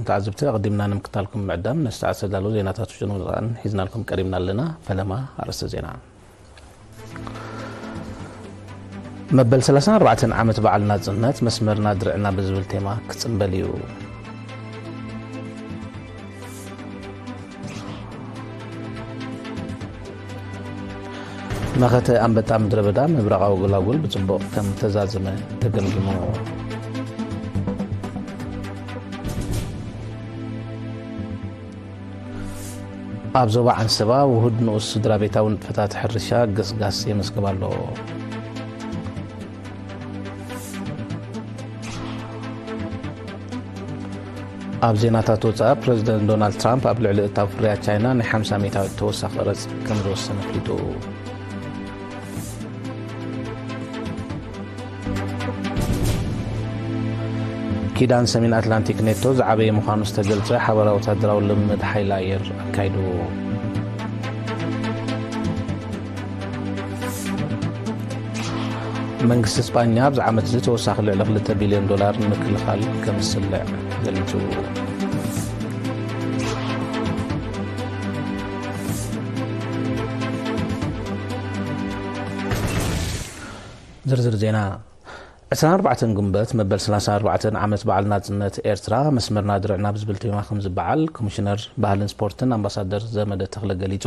ተዓዘብቲ ኣቐዲምና ንምክታልኩም ምዕዳም ነስተዓሰዳሉ ዜናታት ውሽጥን ወፃእን ሒዝናልኩም ቀሪብና ኣለና። ፈለማ ኣርእስተ ዜና። መበል ሰላሳን ኣርባዕተን ዓመት በዓል ናጽነት መስመርና ድርዕና ብዝብል ቴማ ክጽንበል እዩ። መኸተ ኣንበጣ ምድረ በዳ ምብራቓዊ ጎላጉል ብጽቡቕ ከም ተዛዘመ ተገምጊሙ። ኣብ ዞባ ዓንሰባ ውሁድ ንኡስ ስድራ ቤታዊ ንጥፈታት ሕርሻ ገስጋስ የመዝግብ ኣሎ። ኣብ ዜናታት ወጻኢ፣ ፕረዚደንት ዶናልድ ትራምፕ ኣብ ልዕሊ እታው ፍርያት ቻይና ናይ ሓምሳ ሚእታዊት ተወሳኺ ቀረጽ ከም ዝወሰነ ኣፍሊጡ። ኪዳን ሰሜን ኣትላንቲክ ኔቶ ዝዓበየ ምዃኑ ዝተገልጸ ሓባራዊ ወታደራዊ ልምምድ ሓይሊ ኣየር ኣካይዱ። መንግስቲ ስጳኛ ኣብዚ ዓመት እዚ ተወሳኺ ልዕሊ ክልተ ቢልዮን ዶላር ንምክልኻል ከም ዝስልዕ ገሊጹ። ዝርዝር ዜና። ዕስራን ኣርባዕተን ግንቦት መበል ሰላሳን ኣርባዕተን ዓመት በዓል ናጽነት ኤርትራ መስመርና ድርዕና ብዝብል ቴማ ከም ዝበዓል ኮሚሽነር ባህልን ስፖርትን ኣምባሳደር ዘመደ ተኽለ ገሊጹ።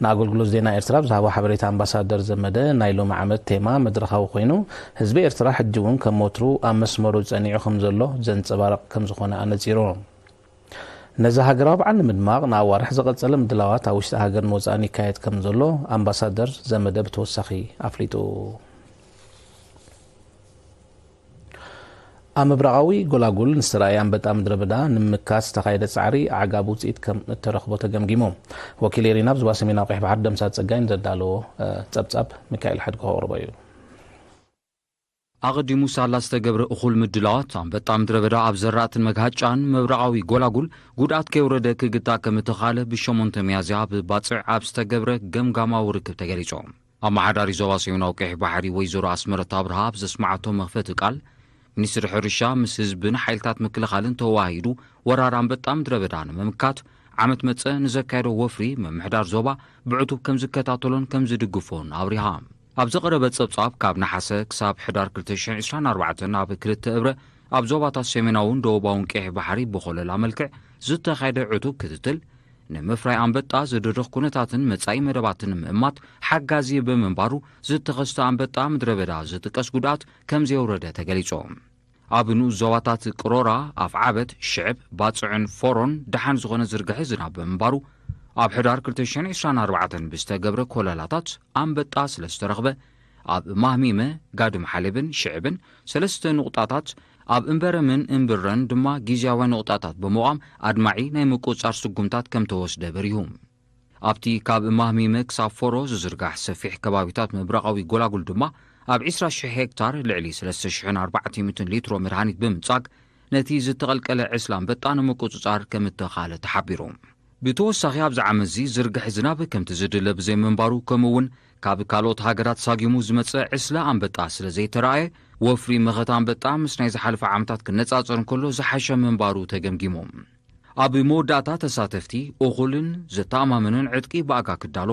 ንኣገልግሎት ዜና ኤርትራ ብዝሃቦ ሓበሬታ ኣምባሳደር ዘመደ ናይ ሎሚ ዓመት ቴማ መድረኻዊ ኮይኑ ህዝቢ ኤርትራ ሕጂ እውን ከም ወትሩ ኣብ መስመሩ ጸኒዑ ከም ዘሎ ዘንጸባርቕ ከም ዝኾነ ኣነጺሩ። ነዚ ሃገራዊ በዓል ንምድማቕ ንኣዋርሕ ዝቐጸለ ምድላዋት ኣብ ውሽጢ ሃገርን ወጻእን ይካየድ ከም ዘሎ ኣምባሳደር ዘመደ ብተወሳኺ ኣፍሊጡ። ኣብ ምብራቓዊ ጎላጉል ንዝተራእየ ኣንበጣ ምድረ በዳ ንምምካት ዝተኻየደ ጻዕሪ ኣዕጋቢ ውጽኢት ከም እተረኽቦ ተገምጊሙ። ወኪል ኤሪና ኣብ ዞባ ሰሜናዊ ቀይሕ ባሕሪ ደምሳት ጸጋይ ንዘዳለዎ፣ እ፣ ጸብጻብ ሚካኤል ሓድጎ ከቕርቦ እዩ። ኣቐዲሙ ሳላ ዝተገብረ እኹል ምድላዋት ኣንበጣ ምድረ በዳ ኣብ ዘራእትን መግሃጫን ምብራቓዊ ጎላጉል ጉድኣት ከየውረደ ክግታ ከም እተኻለ ብሸሞንተ ሚያዝያ ኣብ ባጽዕ ኣብ ዝተገብረ ገምጋማዊ ርክብ ተገሊጹ። ኣመሓዳሪ ዞባ ሰሜናዊ ቀይሕ ባሕሪ ወይዘሮ ኣስመረት ኣብርሃ ኣብ ዘስመዓቶ መኽፈቲ ቃል፣ ሚኒስትሪ ሕርሻ ምስ ህዝብን ሓይልታት ምክልኻልን ተወሃሂዱ ወራር ኣንበጣ ምድረ በዳ ንምምካት ዓመት መጸ ንዘካየዶ ወፍሪ ምምሕዳር ዞባ ብዕቱብ ከም ዝከታተሎን ከም ዝድግፎን ኣብሪሃ። ኣብ ዝቐረበ ጸብጻብ ካብ ነሓሰ ክሳብ ሕዳር ክልተ ሽሕን ዕስራን ኣርባዕተን ኣብ ክልተ እብረ ኣብ ዞባታት ሰሜናውን ደቡባውን ቀይሕ ባሕሪ ብኾለላ መልክዕ ዝተኻየደ ዕቱብ ክትትል ንምፍራይ ኣንበጣ ዝድርኽ ኩነታትን መጻኢ መደባትን ንምእማት ሓጋዚ ብምንባሩ ዝተኸስተ ኣንበጣ ምድረ በዳ ዝጥቀስ ጉድኣት ከም ዘየውረደ ተገሊጹ። ኣብ ንኡስ ዞባታት ቅሮራ፣ ኣፍዓበት፣ ሽዕብ፣ ባጽዕን ፎሮን ደሓን ዝኾነ ዝርግሐ ዝናብ ብምንባሩ ኣብ ሕዳር ክልተ ሽሕን ዕስራን ኣርባዕተን ብዝተገብረ ኮለላታት ኣንበጣ ስለ ዝተረኽበ ኣብ ማህሚመ፣ ጋድም ሓሌብን ሽዕብን ሰለስተ ንቑጣታት ኣብ እምበረምን እምብረን ድማ ግዝያውያን ንቑጣታት ብምቋም ኣድማዒ ናይ ምቁጽጻር ስጉምታት ከም ተወስደ በሪሁ። ኣብቲ ካብ ማህሚመ ክሳብ ፎሮ ዝዝርጋሕ ሰፊሕ ከባቢታት ምብራቓዊ ጎላጉል ድማ ኣብ ዕስራ ሽሕ ሄክታር ልዕሊ ሰለስተ ሽሕን ኣርባዕተ ሚእትን ሊትሮ መድሃኒት ብምጻግ ነቲ ዝተቐልቀለ ዕስለ ኣንበጣ ንምቁጽጻር ከም እተኻለ ተሓቢሩ። ብተወሳኺ ኣብዚ ዓመትዚ ዝርግሐ ዝናብ ከምቲ ዝድለ ብዘይምንባሩ ከምኡ እውን ካብ ካልኦት ሃገራት ሳጊሙ ዝመጸ ዕስለ ኣንበጣ ስለ ዘይተራእየ ወፍሪ መኸተ ኣንበጣ ምስ ናይ ዝሓለፈ ዓመታት ክነጻጸር እንከሎ ዝሓሸ ምንባሩ ተገምጊሙ። ኣብ መወዳእታ ተሳተፍቲ እኹልን ዘተኣማምንን ዕጥቂ ብኣጋ ክዳሎ፣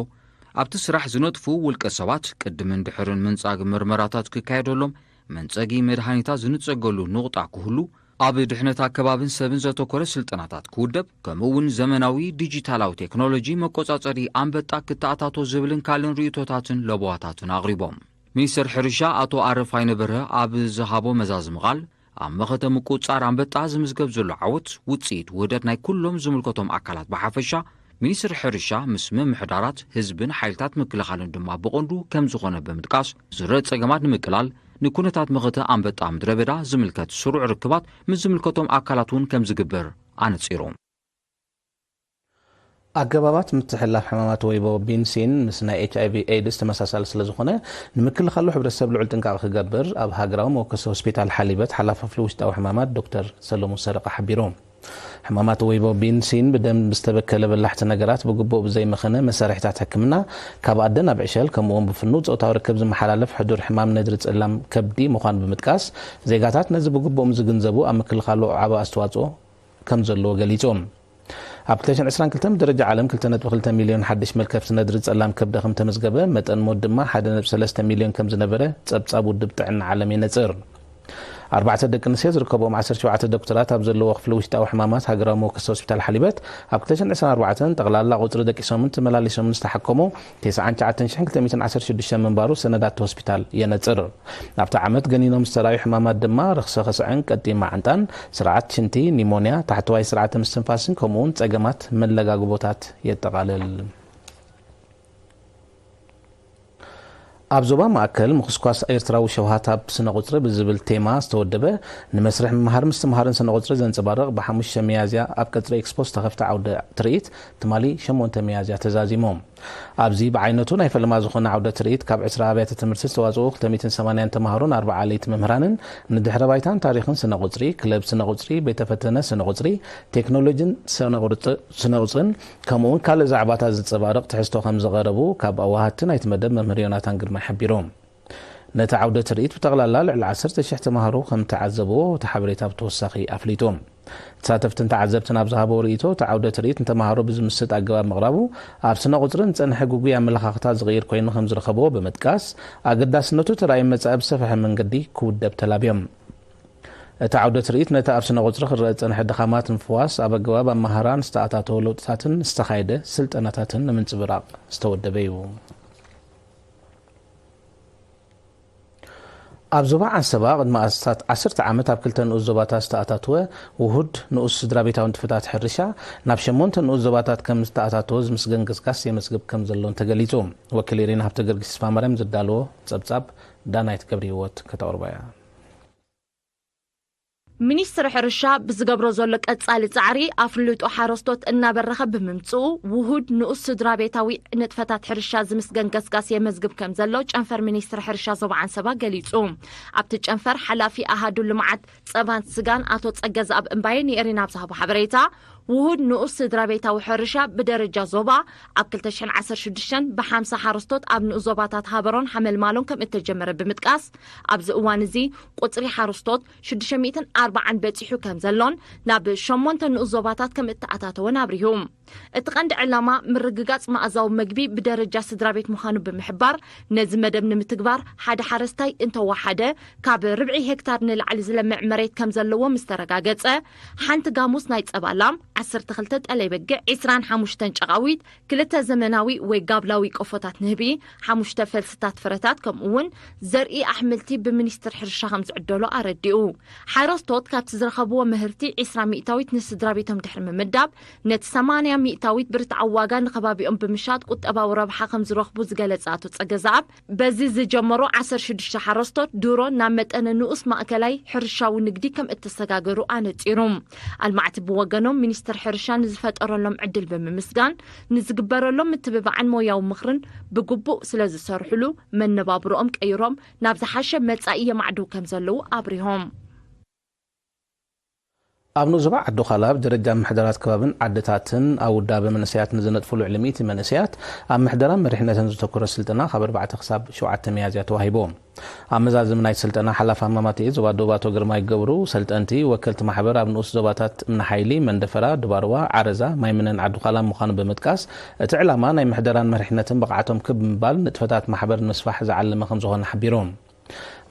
ኣብቲ ስራሕ ዝነጥፉ ውልቀ ሰባት ቅድምን ድሕርን ምንጻግ ምርመራታት ክካየደሎም መንጸጊ መድሃኒታት ዝንጸገሉ ንቑጣ ክህሉ፣ ኣብ ድሕነት ኣከባብን ሰብን ዘተኮረ ስልጠናታት ክውደብ፣ ከምኡ እውን ዘመናዊ ዲጂታላዊ ቴክኖሎጂ መቆጻጸሪ ኣንበጣ ክተኣታቶ ዝብልን ካልእን ርእይቶታትን ለበዋታትን ኣቕሪቦም። ሚኒስተር ሕርሻ ኣቶ ኣረፋይነ በርሀ ኣብ ዝሃቦ መዛዝሚ ቃል፣ ኣብ መኸተ ምቁጽጻር ኣንበጣ ዝምዝገብ ዘሎ ዓወት ውጽኢት ውህደት ናይ ኩሎም ዝምልከቶም ኣካላት ብሓፈሻ፣ ሚኒስትሪ ሕርሻ ምስ ምምሕዳራት፣ ህዝብን ሓይልታት ምክልኻልን ድማ ብቐንዱ ከም ዝኾነ ብምጥቃስ፣ ዝረአ ጸገማት ንምቅላል ንኩነታት መኸተ ኣንበጣ ምድረ በዳ ዝምልከት ስሩዕ ርክባት ምስ ዝምልከቶም ኣካላት እውን ከም ዝግበር ኣነጺሩ። ኣገባባት ምትሕልላፍ ሕማማት ወይቦ ቢንሲን ምስ ናይ ኤች ኣይ ቪ ኤድስ ተመሳሳሊ ስለ ዝኾነ፣ ንምክልኻሉ ሕብረተሰብ ልዑል ጥንቃቐ ክገብር ኣብ ሃገራዊ መወከሲ ሆስፒታል ሓሊበት ሓላፊ ክፍሊ ውሽጣዊ ሕማማት ዶክተር ሰለሙን ሰረቐ ሓቢሩ። ሕማማት ወይቦ ቢንሲን ብደም ብዝተበከለ በላሕቲ ነገራት ብግቡእ ብዘይመኸነ መሳርሒታት ሕክምና ካብ ኣደ ናብ ዕሸል ከምኡውን ብፍኑው ጾታዊ ርክብ ዝመሓላለፍ ሕዱር ሕማም ነድሪ ጸላም ከብዲ ምዃኑ ብምጥቃስ፣ ዜጋታት ነዚ ብግቡእ ምስ ዝግንዘቡ ኣብ ምክልኻሉ ዓቢ ኣስተዋጽኦ ከም ዘለዎ ገሊጹ። ኣብ ክልተ ሽሕን ዕስራን ክልተን ብደረጃ ዓለም ክልተ ነጥቢ ክልተ ሚልዮን ሓድሽ መልከፍቲ ነድሪ ጸላም ከብዲ ከም ተመዝገበ፣ መጠን ሞት ድማ ሓደ ነጥቢ ሰለስተ ሚልዮን ከም ዝነበረ ጸብጻብ ውድብ ጥዕና ዓለም የነጽር። ኣርባዕተ ደቂ ኣንስትዮ ዝርከብኦም ዓሰርተ ሸውዓተ ዶክተራት ኣብ ዘለዎ ክፍሊ ውሽጣዊ ሕማማት ሃገራዊ መወከሲ ሆስፒታል ሓሊበት፣ ኣብ ክልተ ሽሕን ዕስራን ኣርባዕተን ጠቕላላ ቁጽሪ ደቂሶምን ተመላሊሶምን ዝተሓከሙ ተስዓን ትሽዓተን ሽሕን ክልተ ሚእትን ዓሰርተ ሽዱሽተ ምንባሩ ሰነዳት ሆስፒታል የነጽር። ኣብቲ ዓመት ገኒኖም ዝተራእዩ ሕማማት ድማ ርኽሲ ከስዐን ቀጢን መዓንጣን፣ ስርዓት ሽንቲ፣ ኒሞንያ፣ ታሕተዋይ ስርዓተ ምስትንፋስን ከምኡውን ጸገማት መለጋግቦታት የጠቓልል። ኣብ ዞባ ማእከል ምኹስኳስ ኤርትራዊ ሸውሃት ኣብ ስነ ቁጽሪ ብዝብል ቴማ ዝተወደበ ንመስርሕ ምምሃር ምስትምሃርን ስነ ቁጽሪ ዘንጸባርቕ ብሓሙሽተ ሚያዝያ ኣብ ቀጽሪ ኤክስፖ ዝተኸፍተ ዓውደ ትርኢት ትማሊ ሸሞንተ ሚያዝያ ተዛዚሙ። ኣብዚ ብዓይነቱ ናይ ፈለማ ዝኾነ ዓውደ ትርኢት ካብ ዕስራ ኣብያተ ትምህርቲ ዝተዋጽኡ ክልተ ሚእትን ሰማንያን ተማሃሮን ኣርብዓ ለይቲ መምህራንን ንድሕረ ባይታን ታሪኽን ስነ ቁጽሪ፣ ክለብ ስነ ቁጽሪ፣ ቤተ ፈተነ ስነ ቁጽሪ፣ ቴክኖሎጂን ስነ ቁርጽ-፣ ስነ ቁጽርን ከምኡውን ካልእ ዛዕባታት ዝጸባርቕ ትሕዝቶ ከም ዝቐረቡ ካብ ኣዋሃድቲ ናይቲ መደብ መምህር ዮናታን ግርማይ ሓቢሩ። ነቲ ዓውደ ትርኢት ብጠቕላላ ልዕሊ ዓሰርተ ሽሕ ተማሃሮ ከም ተዓዘብዎ እቲ ሓበሬታ ብተወሳኺ ኣፍሊጡ። ተሳተፍትን ተዓዘብትን ኣብ ዝሃበዎ ርእይቶ፣ እቲ ዓውደ ትርኢት ንተማሃሮ ብዝምስጥ ኣገባብ ምቕራቡ፣ ኣብ ስነ ቁጽሪ ንጸንሐ ግጉይ ኣመለኻኽታ ዝቕይር ኮይኑ ከም ዝረኸብዎ ብምጥቃስ፣ ኣገዳስነቱ ተራእዩ መጻኢ ብዝሰፍሐ መንገዲ ክውደብ ተላብዮም። እቲ ዓውደ ትርኢት ነቲ ኣብ ስነ ቁጽሪ ክረአ ዝጸንሐ ድኻማት ንምፍዋስ ኣብ ኣገባብ ኣመሃህራን ዝተኣታተወ ለውጥታትን ዝተኻየደ ስልጠናታትን ንምንጽብራቕ ዝተወደበ እዩ። ኣብ ዞባ ዓንሰባ ቅድሚ ኣስታት ዓሰርተ ዓመት ኣብ ክልተ ንኡስ ዞባታት ዝተኣታተወ ውሁድ ንኡስ ስድራ ቤታዊ ንጥፈታት ሕርሻ ናብ ሸሞንተ ንኡስ ዞባታት ከም ዝተኣታተወ ዝምስገን ገስጋስ የመዝግብ ከም ዘሎን ተገሊጹ። ወኪል ኢሪና ሃብተ ጊዮርጊስ ተስፋማርያም ዘዳለዎ ጸብጻብ ዳናይት ገብረ ህይወት ከተቕርቦ እያ። ሚኒስትሪ ሕርሻ ብዝገብሮ ዘሎ ቀጻሊ ጻዕሪ ኣፍልጦ ሓረስቶት እናበረኸ ብምምጽኡ ውሁድ ንኡስ ስድራ ቤታዊ ንጥፈታት ሕርሻ ዝምስገን ገስጋስ የመዝግብ ከም ዘሎ ጨንፈር ሚኒስትሪ ሕርሻ ዞባ ዓንሰባ ገሊጹ። ኣብቲ ጨንፈር ሓላፊ ኣሃዱ ልምዓት ጸባን ስጋን ኣቶ ጸገዝኣብ እምባየ ንኤሪና ኣብ ዝሃቦ ሓበሬታ፣ ውሁድ ንኡስ ስድራ ቤታዊ ሕርሻ ብደረጃ ዞባ ኣብ ክልተ ሽሕን ዓሰርተ ሽዱሽተን ብሓምሳ ሓረስቶት ኣብ ንኡስ ዞባታት ሃበሮን ሓመልማሎን ከም እተጀመረ ብምጥቃስ፣ ኣብዚ እዋን እዚ ቁጽሪ ሓረስቶት ሽዱሽተ ሚእትን ኣርባዓን በጺሑ ከም ዘሎን ናብ ሸሞንተ ንኡስ ዞባታት ከም እተኣታተወን ኣብሪሁ። እቲ ቀንዲ ዕላማ ምርግጋጽ መኣዛዊ መግቢ ብደረጃ ስድራ ቤት ምዃኑ ብምሕባር፣ ነዚ መደብ ንምትግባር ሓደ ሓረስታይ እንተወሓደ ካብ ርብዒ ሄክታር ንላዕሊ ዝለምዕ መሬት ከም ዘለዎ ምስ ተረጋገጸ፣ ሓንቲ ጋሙስ ናይ ጸባ ላም፣ ዓሰርተ ክልተ ጠለይ በጊዕ፣ ዕስራን ሓሙሽተን ጨቓዊት፣ ክልተ ዘመናዊ ወይ ጋብላዊ ቆፎታት ንህቢ፣ ሓሙሽተ ፈልስታት ፍረታት ከምኡ እውን ዘርኢ ኣሕምልቲ ብሚኒስትሪ ሕርሻ ከም ዝዕደሎ ኣረዲኡ። ሓረስቶት ካብቲ ዝረኸብዎ ምህርቲ ዕስራ ሚእታዊት ንስድራ ቤቶም ድሕሪ ምምዳብ፣ ነቲ ሰማንያ ሚእታዊት ብርትዓዊ ዋጋ ንከባቢኦም ብምሻጥ ቁጠባዊ ረብሓ ከም ዝረኽቡ ዝገለጸ ኣቶ ጸገዝኣብ፣ በዚ ዝጀመሩ ዓሰርተ ሽዱሽተ ሓረስቶት ድሮ ናብ መጠነ ንኡስ ማእከላይ ሕርሻዊ ንግዲ ከም እተሰጋገሩ ኣነጺሩ። ኣልማዕቲ ብወገኖም ሚኒስትሪ ሕርሻ ንዝፈጠረሎም ዕድል ብምምስጋን፣ ንዝግበረሎም ምትብባዕን ሞያዊ ምኽርን ብግቡእ ስለ ዝሰርሕሉ፣ መነባብሮኦም ቀይሮም ናብ ዝሓሸ መጻኢ የማዕድው ከም ዘለዉ ኣብሪሆም። ኣብ ንኡስ ዞባ ዓዲ ዃላ ብደረጃ ምሕደራት ከባብን ዓድታትን ኣብ ውዳበ መንእሰያት ንዝነጥፉ ልዕሊ ሚእቲ መንእሰያት ኣብ ምሕደራን መሪሕነትን ዘተኮረ ስልጠና ካብ ኣርባዕተ ክሳብ ሸውዓተ ሚያዝያ ተዋሂቡ። ኣብ መዛዘሚ ናይቲ ስልጠና ሓላፊ ሃማማተኤ ዞባ ደቡብ ኣቶ ግርማይ ገብሩ፣ ሰልጠንቲ ወከልቲ ማሕበር ኣብ ንኡስ ዞባታት እምኒ ሓይሊ፣ መንደፈራ፣ ድባርዋ፣ ዓረዛ፣ ማይምነን ዓዲ ዃላ ምዃኑ ብምጥቃስ፣ እቲ ዕላማ ናይ ምሕደራን መሪሕነትን ብቕዓቶም ክብ ምባል ንጥፈታት ማሕበር ንምስፋሕ ዝዓለመ ከም ዝኾነ ሓቢሩ።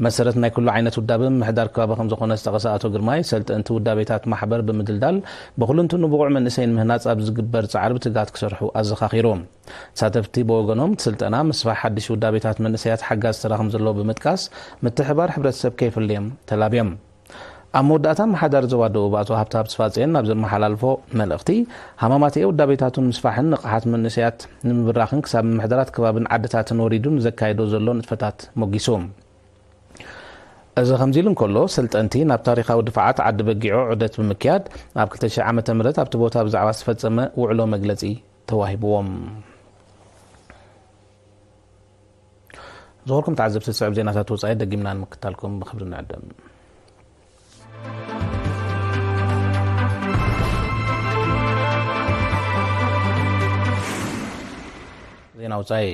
መሰረት ናይ ኩሉ ዓይነት ውዳበ ምምሕዳር ከባቢ ከም ዝኾነ ዝጠቐሰ ኣቶ ግርማይ፣ ሰልጠንቲ ውዳቤታት ማሕበር ብምድልዳል ብኹልንትኑ ብቑዕ መንእሰይ ንምህናፅ ኣብ ዝግበር ፃዕሪ ብትግሃት ክሰርሑ ኣዘኻኺሩ። ተሳተፍቲ ብወገኖም፣ እቲ ስልጠና ምስፋሕ ሓድሽ ውዳቤታት መንእሰያት ሓጋዚ ተራ ከም ዘለዎ ብምጥቃስ፣ ምትሕብባር ሕብረተሰብ ከይፍለዮም ተላብዮም። ኣብ መወዳእታ፣ ኣመሓዳሪ ዞባ ደቡብ ኣቶ ሃብተኣብ ስፋጽየን ኣብ ዘመሓላልፎ መልእኽቲ፣ ሃማማተኤ ውዳቤታቱ ንምስፋሕን ንቕሓት መንእሰያት ንምብራኽን ክሳብ ምምሕዳራት ከባብን ዓድታትን ወሪዱ ንዘካየዶ ዘሎ ንጥፈታት ሞጊሱ። እዚ ከምዚ ኢሉ እንከሎ፣ ሰልጠንቲ ናብ ታሪኻዊ ድፋዓት ዓዲ በጊዖ ዑደት ብምክያድ፣ ኣብ ክልተ ሽሕ ዓመተ ምህረት ኣብቲ ቦታ ብዛዕባ ዝተፈጸመ ውዕሎ መግለጺ ተዋሂብዎም። ዝኸበርኩም ተዓዘብቲ፣ ዝስዕብ ዜናታት ወጻኢ ደጊምና ንምክታልኩም ብኽብሪ ንዕድም። ኣውጻኢ።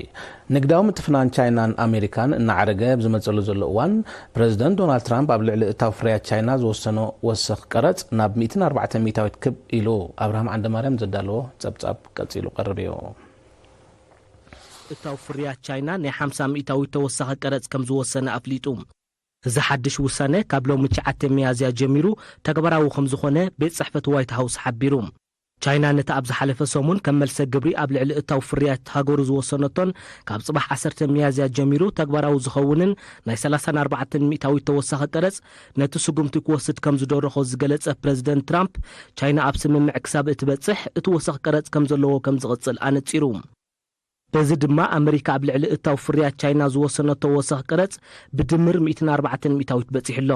ንግዳዊ ምትፍናን ቻይናን ኣሜሪካን እናዓረገ ኣብ ዝመጸሉ ዘሎ እዋን፣ ፕረዚደንት ዶናልድ ትራምፕ ኣብ ልዕሊ እታው ፍርያት ቻይና ዝወሰኖ ወሰኽ ቀረጽ ናብ ሚእትን ኣርባዕተን ሚእታዊት ክብ ኢሉ። ኣብርሃም ዓንደማርያም ዘዳለዎ ጸብጻብ ቀጺሉ ቀርብ እዩ። እታው ፍርያት ቻይና ናይ ሓምሳ ሚእታዊት ተወሳኺ ቀረጽ ከም ዝወሰነ ኣፍሊጡ። እዚ ሓድሽ ውሳነ ካብ ሎሚ ትሽዓተ ሚያዝያ ጀሚሩ ተግባራዊ ከም ዝኾነ ቤት ጽሕፈት ዋይት ሃውስ ሓቢሩ። ቻይና ነቲ ኣብ ዝሓለፈ ሰሙን ከም መልሰ ግብሪ ኣብ ልዕሊ እታው ፍርያት ሃገሩ ዝወሰነቶን ካብ ጽባሕ ዓሰርተ ሚያዝያ ጀሚሩ ተግባራዊ ዝኸውንን ናይ ሰላሳን ኣርባዕተን ሚእታዊት ተወሳኺ ቀረጽ ነቲ ስጉምቲ ክወስድ ከም ዝደረኾ ዝገለጸ ፕረዚደንት ትራምፕ፣ ቻይና ኣብ ስምምዕ ክሳብ እትበጽሕ እቲ ወሰኽ ቀረጽ ከም ዘለዎ ከም ዝቕጽል ኣነጺሩ። በዚ ድማ ኣመሪካ ኣብ ልዕሊ እታው ፍርያት ቻይና ዝወሰነቶ ወሰኽ ቀረጽ ብድምር ሚእትን ኣርባዕተን ሚእታዊት በጺሑ ኣሎ።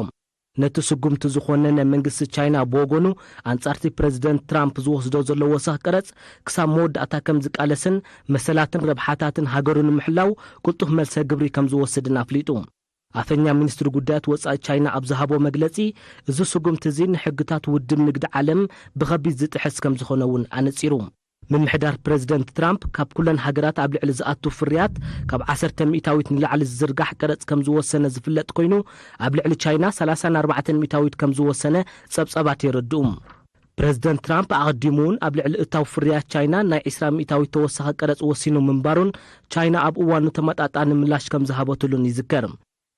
ነቲ ስጉምቲ ዝኾነነ መንግስቲ ቻይና ብወገኑ፣ ኣንጻርቲ ፕረዚደንት ትራምፕ ዝወስዶ ዘሎ ወሰኽ ቀረጽ ክሳብ መወዳእታ ከም ዝቃለስን መሰላትን ረብሓታትን ሃገሩ ንምሕላው ቅልጡፍ መልሰ ግብሪ ከም ዝወስድን ኣፍሊጡ። ኣፈኛ ሚኒስትሪ ጉዳያት ወጻኢ ቻይና ኣብ ዝሃቦ መግለጺ፣ እዚ ስጉምቲ እዚ ንሕግታት ውድብ ንግዲ ዓለም ብኸቢድ ዝጥሕስ ከም ዝኾነ እውን ኣነጺሩ። ምምሕዳር ፕረዚደንት ትራምፕ ካብ ኩለን ሃገራት ኣብ ልዕሊ ዝኣቱ ፍርያት ካብ ዓሰርተ ሚእታዊት ንላዕሊ ዝዝርጋሕ ቀረጽ ከም ዝወሰነ ዝፍለጥ ኮይኑ፣ ኣብ ልዕሊ ቻይና ሰላሳን ኣርባዕተን ሚእታዊት ከም ዝወሰነ ጸብጻባት የረድኡ። ፕረዚደንት ትራምፕ ኣቐዲሙ እውን ኣብ ልዕሊ እታው ፍርያት ቻይና ናይ ዒስራ ሚእታዊት ተወሳኺ ቀረጽ ወሲኑ ምንባሩን ቻይና ኣብ እዋኑ ተመጣጣኒ ምላሽ ከም ዝሃበትሉን ይዝከር።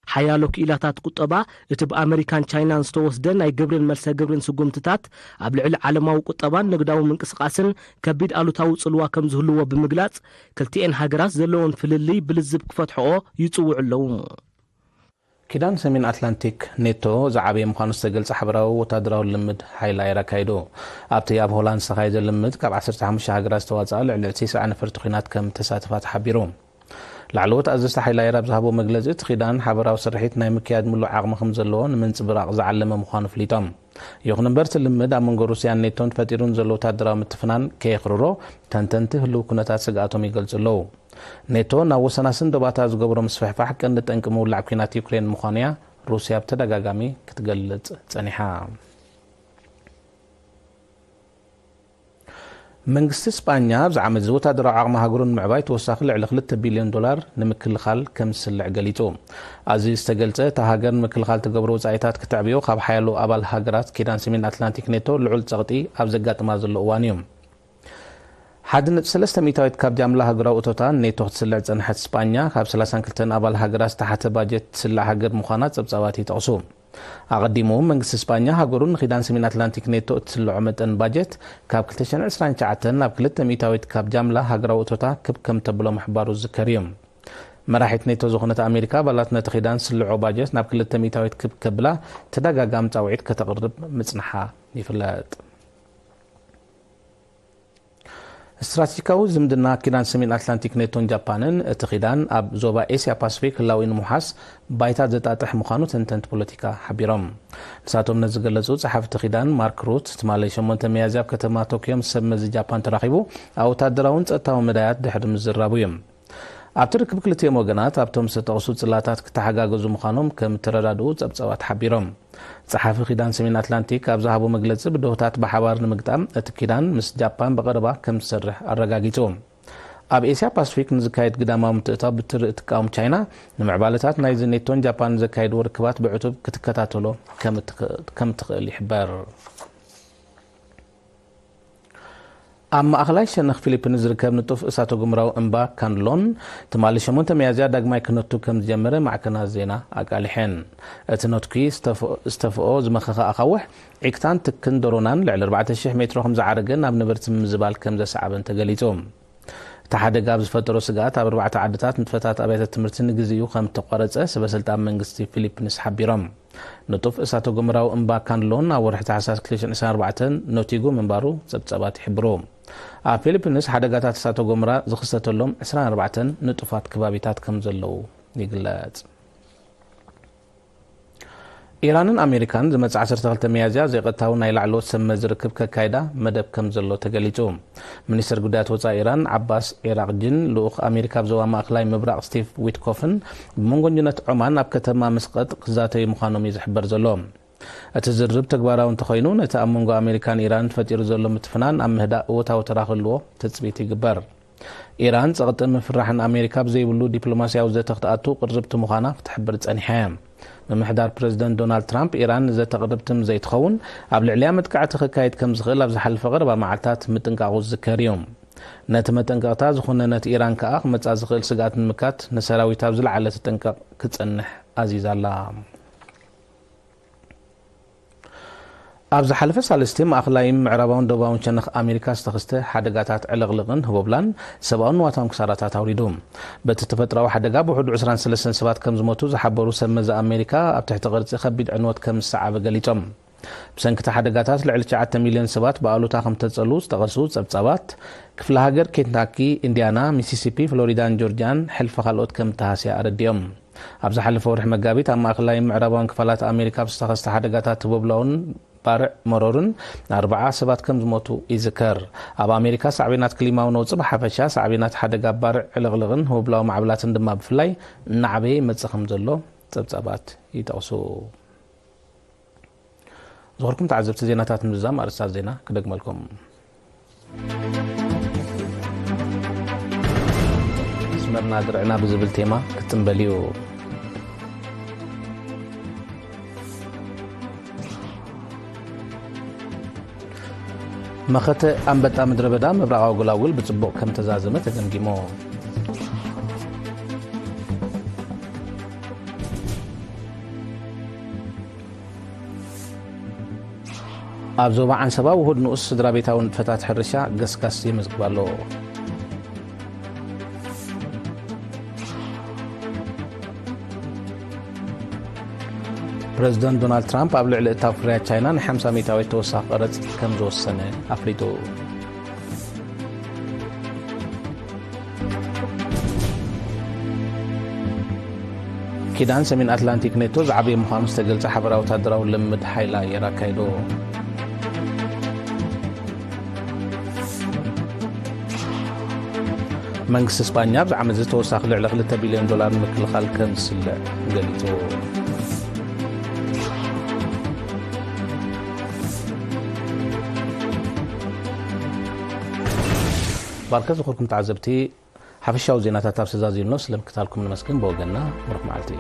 ሓያሎ ክኢላታት ቁጠባ፣ እቲ ብኣመሪካን ቻይናን ዝተወስደ ናይ ግብርን መልሰ ግብርን ስጉምትታት ኣብ ልዕሊ ዓለማዊ ቁጠባን ንግዳዊ ምንቅስቓስን ከቢድ ኣሉታዊ ጽልዋ ከም ዝህልዎ ብምግላጽ፣ ክልቲኤን ሃገራት ዘለወን ፍልልይ ብልዝብ ክፈትሕኦ ይጽውዑ ኣለዉ። ኪዳን ሰሜን ኣትላንቲክ፣ ኔቶ፣ ዝዓበየ ምዃኑ ዝተገልጸ ሓበራዊ ወታደራዊ ልምድ ሓይሊ ኣየር ኣካይዱ። ኣብቲ ኣብ ሆላንድ ዝተኻየደ ልምድ፣ ካብ ዓሰርተ ሓሙሽተ ሃገራት ዝተዋጽኣ ልዕሊ ትስዓ ነፈርቲ ኲናት ከም ተሳተፋ ተሓቢሩ። ላዕለዎት ኣዘዝቲ ሓይሊ ኣየር ኣብ ዝሃቦ መግለጺ፣ እቲ ኪዳን ሓበራዊ ስርሒት ናይ ምክያድ ምሉእ ዓቕሚ ከም ዘለዎ ንምንጽብራቕ ዝዓለመ ምዃኑ ኣፍሊጦም። ይኹን እምበር፣ እቲ ልምድ ኣብ መንጎ ሩስያን ኔቶን ፈጢሩ ንዘሎ ወታደራዊ ምትፍናን ከየኽርሮ፣ ተንተንቲ ህልው ኩነታት ስግኣቶም ይገልጹ ኣለዉ። ኔቶ ናብ ወሰናስን ዶባታ ዝገብሮ ምስፍሕፋሕ ቀንዲ ጠንቂ ምውላዕ ኲናት ዩክሬን ምዃኑ እያ ሩስያ ብተደጋጋሚ ክትገልጽ ጸኒሓ። መንግስቲ ስጳኛ ኣብዚ ዓመት እዚ ወታደራዊ ዓቕሚ ሃገሩ ንምዕባይ ተወሳኺ ልዕሊ ክልተ ቢልዮን ዶላር ንምክልኻል ከም ዝስልዕ ገሊጹ። ኣዝዩ ዝተገልጸ፣ እታ ሃገር ንምክልኻል ትገብሮ ወጻኢታት ክተዕብዮ ካብ ሓያሎ ኣባል ሃገራት ኪዳን ሰሜን ኣትላንቲክ ኔቶ ልዑል ጸቕጢ ኣብ ዘጋጥማ ዘሎ እዋን እዩ። ሓደ ነጥቢ ሰለስተ ሚእታዊት ካብ ጃምላ ሃገራዊ እቶታ ኔቶ ክትስልዕ ዝጸንሐት ስጳኛ፣ ካብ ሰላሳን ክልተን ኣባል ሃገራት ዝተሓተ ባጀት ትስልዕ ሃገር ምዃና ጸብጻባት ይጠቕሱ። ኣቐዲሙ፣ መንግስቲ ስጳኛ ሃገሩ ንኪዳን ሰሜን ኣትላንቲክ ኔቶ እትስልዖ መጠን ባጀት ካብ ክልተ ሽሕን ዕስራን ትሽዓተን ናብ ክልተ ሚእታዊት ካብ ጃምላ ሃገራዊ እቶታ ክብ ከም ተብሎ ምሕባሩ ዝዝከር እዩ። መራሒት ኔቶ ዝኾነት ኣሜሪካ፣ ኣባላት ነቲ ኪዳን ዝስልዖ ባጀት ናብ ክልተ ሚእታዊት ክብ ከብላ ተደጋጋሚ ጻውዒት ከተቕርብ ምጽንሓ ይፍለጥ። ስትራቴጂካዊ ዝምድና ኪዳን ሰሜን ኣትላንቲክ ኔቶን ጃፓንን፣ እቲ ኪዳን ኣብ ዞባ ኤስያ ፓስፊክ ህላዊ ንምውሓስ ባይታ ዘጣጥሕ ምዃኑ ተንተንቲ ፖለቲካ ሓቢሮም። ንሳቶም ነዚ ዝገለጹ ጸሓፊ እቲ ኪዳን ማርክ ሩት፣ ትማሊ ሸሞንተ ሚያዝያ ኣብ ከተማ ቶክዮ ምስ ሰብ መዚ ጃፓን ተራኺቡ፣ ኣብ ወታደራውን ጸጥታውን መዳያት ድሕሪ ምዝራቡ እዩ። ኣብቲ ርክብ ክልቲኦም ወገናት ኣብቶም ዝተጠቕሱ ጽላታት ክተሓጋገዙ ምዃኖም ከም እተረዳድኡ ጸብጻባት ሓቢሮም። ጸሓፊ ኪዳን ሰሜን ኣትላንቲክ ኣብ ዝሃቦ መግለጺ፣ ብድሆታት ብሓባር ንምግጣም እቲ ኪዳን ምስ ጃፓን ብቐረባ ከም ዝሰርሕ ኣረጋጊጹ። ኣብ ኤስያ ፓስፊክ ንዝካየድ ግዳማዊ ምትእትታው ብትሪ እትቃወም ቻይና፣ ንምዕባለታት ናይዚ ኔቶን ጃፓንን ዘካየድዎ ርክባት ብዕቱብ ክትከታተሎ ከም እትኽ-፣ ከም እትኽእል ይሕበር። ኣብ ማእኸላይ ሸነኽ ፊሊፒንስ ዝርከብ ንጡፍ እሳተ ጎመራዊ እምባ ካንድሎን፣ ትማሊ ሸሞንተ ሚያዝያ ዳግማይ ክነቱ ከም ዝጀመረ ማዕከናት ዜና ኣቃሊሐን። እቲ ነትጒ ዝተፍ-፣ ዝተፍኦ ዝመኸኸ ኣኻውሕ፣ ዒክታን ትክን ደሮናን ልዕሊ ኣርባዕተ ሽሕ ሜትሮ ከም ዝዓረገን ኣብ ነበርቲ ምምዝባል ከም ዘሰዓበን ተገሊጹ። እቲ ሓደጋ ኣብ ዝፈጠሮ ስግኣት፣ ኣብ ኣርባዕተ ዓድታት ንጥፈታት ኣብያተ ትምህርቲ ንግዜኡ ከም እተቋረጸ ሰበ ስልጣን መንግስቲ ፊሊፒንስ ሓቢሮም። ንጡፍ እሳተ ጎመራዊ እምባ ካንድሎን ኣብ ወርሒ ታሕሳስ ክልተ ሽሕን ዕስራን ኣርባዕተን ነቲጉ ምንባሩ ጸብጻባት ይሕብሩ። ኣብ ፊሊፒንስ ሓደጋታት እሳተ ጎመራ ዝኽሰተሎም ዕስራን ኣርባዕተን ንጡፋት ከባቢታት ከም ዘለዉ ይግለጽ። ኢራንን ኣሜሪካን ዝመጽእ ዓሰርተ ክልተ ሚያዝያ ዘይቀጥታዊ ናይ ላዕለዎት ሰብ መዚ ርክብ ከካይዳ መደብ ከም ዘሎ ተገሊጹ። ሚኒስትር ጉዳያት ወጻኢ ኢራን ዓባስ ዒራቕጂን ልኡኽ ኣሜሪካ ኣብ ዞባ ማእከላይ ምብራቕ ስቲቭ ዊትኮፍን ብመንጎንጅነት ዖማን ኣብ ከተማ መስቀጥ ክዛተዩ ምዃኖም እዩ ዝሕበር ዘሎ። እቲ ዝርርብ ተግባራዊ እንተኾይኑ፣ ነቲ ኣብ መንጎ ኣሜሪካን ኢራንን ተፈጢሩ ዘሎ ምትፍናን ኣብ ምህዳእ እወታዊ ተራ ክህልዎ ትጽቢት ይግበር። ኢራን ጸቕጥን ምፍርራሕን ኣሜሪካ ብዘይብሉ ዲፕሎማስያዊ ዘተ ክትኣቱ ቅርብቲ ምዃና ክትሕብር ጸኒሓ እያ። ምምሕዳር ፕረዚደንት ዶናልድ ትራምፕ፣ ኢራን ንዘተ ቅርብቲ ምስ ዘይትኸውን፣ ኣብ ልዕሊኣ መጥቃዕቲ ከካይድ ከም ዝኽእል ኣብ ዝሓለፈ ቀረባ መዓልታት ምጥንቃቑ ዝዝከር እዩ። ነቲ መጠንቀቕታ ዝኹነነት ኢራን ከኣ ክመጻ ዝኽእል ስግኣት ንምካት ንሰራዊታ ኣብ ዝለዓለ ተጠንቀቕ ክጸንሕ ኣዚዛ ኣላ። ኣብ ዝሓለፈ ሳልስቲ ማእኸላይን ምዕራባውን ደቡባውን ሸነኽ ኣሜሪካ ዝተኸስተ ሓደጋታት ዕልቕልቕን ህቦብላን ሰብኣውን ንዋታውን ክሳራታት ኣውሪዱ። በቲ ተፈጥሮኣዊ ሓደጋ ብውሕዱ ዕስራን ሰለስተን ሰባት ከም ዝሞቱ ዝሓበሩ ሰብ መዚ ኣሜሪካ፣ ኣብ ትሕቲ ቅርጺ ከቢድ ዕንወት ከም ዝሰዓበ ገሊጾም። ብሰንኪቲ ሓደጋታት ልዕሊ ትሽዓተ ሚልዮን ሰባት ብኣሉታ ከም ተጸልዉ ዝጠቐሱ ጸብጻባት፣ ክፍለ ሃገር ኬንታኪ፣ ኢንዲያና፣ ሚሲሲፒ፣ ፍሎሪዳን ጆርጅያን ሕልፊ ካልኦት ከም እተሃስያ ኣረዲኦም። ኣብ ዝሓለፈ ወርሒ መጋቢት ኣብ ማእከላይን ምዕራባውን ክፋላት ኣሜሪካ ኣብ ዝተኸስተ ሓደጋታት ህቦብላውን ባርዕ መሮርን ኣርብዓ ሰባት ከም ዝሞቱ ይዝከር። ኣብ ኣሜሪካ ሳዕቤናት ክሊማዊ ነውጺ ብሓፈሻ፣ ሳዕቤናት ሓደጋ ባርዕ ዕልቕልቕን ህቦብላዊ ማዕበላትን ድማ ብፍላይ እናዓበየ ይመጽእ ከም ዘሎ ጸብጻባት ይጠቕሱ። ዝኸበርኩም ተዓዘብቲ፣ ዜናታት ምዝዛም ኣርእስታት ዜና ክደግመልኩም። መስመርና ድርዕና ብዝብል ቴማ ክጽንበል እዩ። መኸተ ኣንበጣ ምድረ በዳ ምብራቓዊ ጎላጉል ብጽቡቕ ከም ተዛዘመ ተገምጊሙ። ኣብ ዞባ ዓንሰባ ውሁድ ንኡስ ስድራ ቤታዊ ንጥፈታት ሕርሻ ገስጋስ የመዝግብ ኣሎ። ፕረዚደንት ዶናልድ ትራምፕ ኣብ ልዕሊ እታው ፍርያት ቻይና ን ሓምሳ ሚእታዊት ተወሳኺ ቀረጽ ከም ዝወሰነ ኣፍሊጡ። ኪዳን ሰሜን ኣትላንቲክ ኔቶ ዝዓበየ ምዃኑ ዝተገልጸ ሓበራዊ ወታደራዊ ልምምድ ሓይሊ ኣየር ኣካይዱ። መንግስቲ ስጳኛ ኣብዚ ዓመት እዚ ተወሳኺ ልዕሊ ክልተ ቢልዮን ዶላር ንምክልኻል ከም ዝስልዕ ገሊጹ። ባርከ ዝኸበርኩም ተዓዘብቲ፣ ሓፈሻዊ ዜናታት ኣብ ሰዛዚምኖ ስለምክታልኩም ነመስግን። ብወገንና ምሩኽ መዓልቲ።